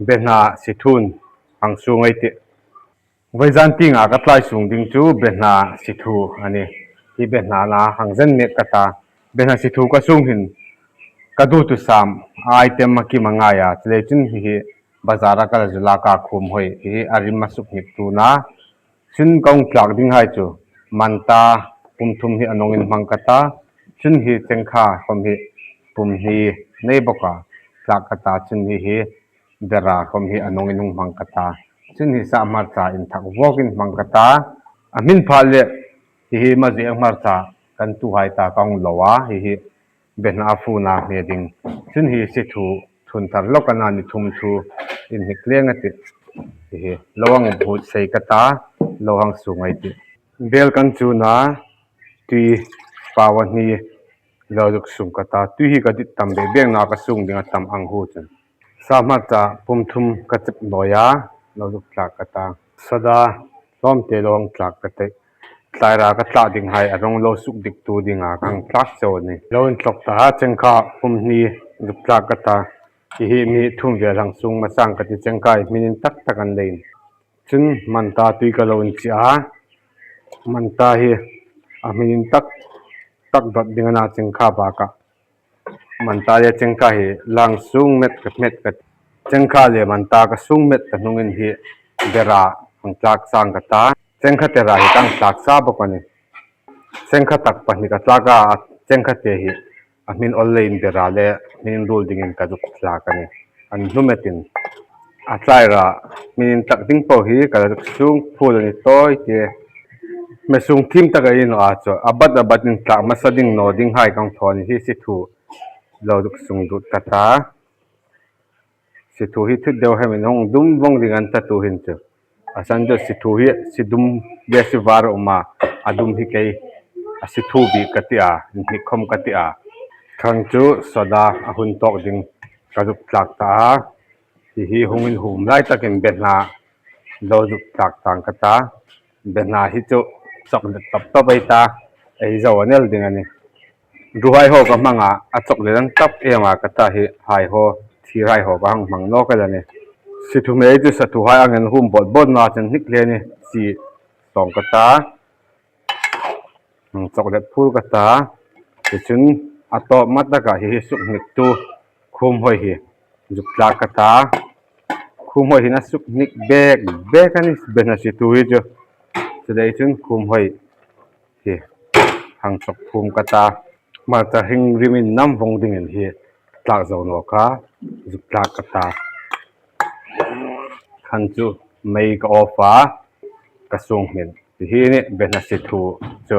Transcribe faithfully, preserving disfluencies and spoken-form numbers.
Behna sithun hang sung ei tih. Vawizan tienga ka tlai sung ding chu behna sithu a nih. Hi behna na hang zan mek ka ta. Behna sithu ka sung hin ka dutu sam item a kim a ngai a. Chuleiin chun hi hi bazara ka la zu lak a, khum hoi hi hi a rim a suk hnik tu na. Chun ka hung tlak ding hai chu manta pum thum hi a nawngin hmang ka ta. Chun hi chengkha khom hi pum hni nei bawk a tlak ka ta. Chun hi hi bera khom hi a nawngin hung hmang ka ta. Chun hi sa hmarcha inthak vawkin hmang ka ta. A hmin pha le hi hi mazie hmarcha kan tuhai ta ka hung lo a, hi hi behna a funa hme ding. Chun hi sithu thun thar lawk a na ni thum thu inhnik leng a tih. Hi hi lo hang hut sei ka ta, lo hang sung ei tih. Bel kan chun a, tui pawa hni lo zuk sung ka ta. Tui hi ka dit tam bek bek na ka sung ding a tam ang hu chun. Sa hmarcha pum thum ka chep nawi a, lo zuk tlak ka ta. Soda hlawm te lo hang tlak ka tih. Tlai ra ka tlak ding hai a rawng lo suk dik tu dinga ka hang tlak cheu a nih. Lo intlawk ta, chengkha pum hni zuk tlak ka ta. Hi hi mi thum vel hang sung masang ka tih, chengkha hi hmin intak tak an leiin. Chun manta tui ka lo inchia. Manta hi a hmin intak tak dot ding a na chengkha baka. Manta le chengkha hi la hang sung met ka met ka. Chengkha le manta ka sung met ta hnungin hi bera hang tlak chang ka ta. Chengkha te ra hi ka hang tlak sa bawk a nih. Chengkha tak pahni ka tlak a, a chengkha te hi a hmin awl leiin bera le hmin inrul dingin ka zuk tlak a nih. An hnu metin a tlai ra hmin intak ding po hi ka la zuk sung phul a ni tawi te. Hme sung thim tak a ni naw a chu a bat a bat intlak hmasa ding naw ding hai ka hung thaw a nih. Hi sithu lo zuk sung dut ka ta. Sithu hi thut deu hemin hung dum vawng ding an ta tu hin chu. A san chu sithu hi si dum le si var a um a, a dum hi kei a sithu bik ka ti a, inhnik khom ka ti a. Khang chu soda a hun tawk ding ka zuk tlak ta a. Hi hi hung inhum lai takin behna lo zuk tlak tang ka ta. Behna hi chu chocolate tawp tawp ei ta, ei zo a nel ding a nih. Ruhai ho ka hmang a, a chocolate an tap em a ka ta hi, hai ho, thir hai ho ka hang hmang nawk el a nih. Sithu hmei chu sathu hai angin hum bawt bawt na chun hnik le ni si sawng ka ta. Hmm, chocolate phur ka ta. Tichun a tawp ma taka hi hi suk hnik tu khum hoi hi zuk tlak ka ta. Khum hoi hin a suk hnik bek bek a nih, behna sithu hi chu. Chuleiin chun khum hoi hi hang chawk phum ka ta. Hmarcha hring rimin nam vawng dingin hi tlak zo nawk a, zuk tlak ka ta. Khan chu mei ka off a, ka sung hmin. Hi hi a nih behna sithu chu.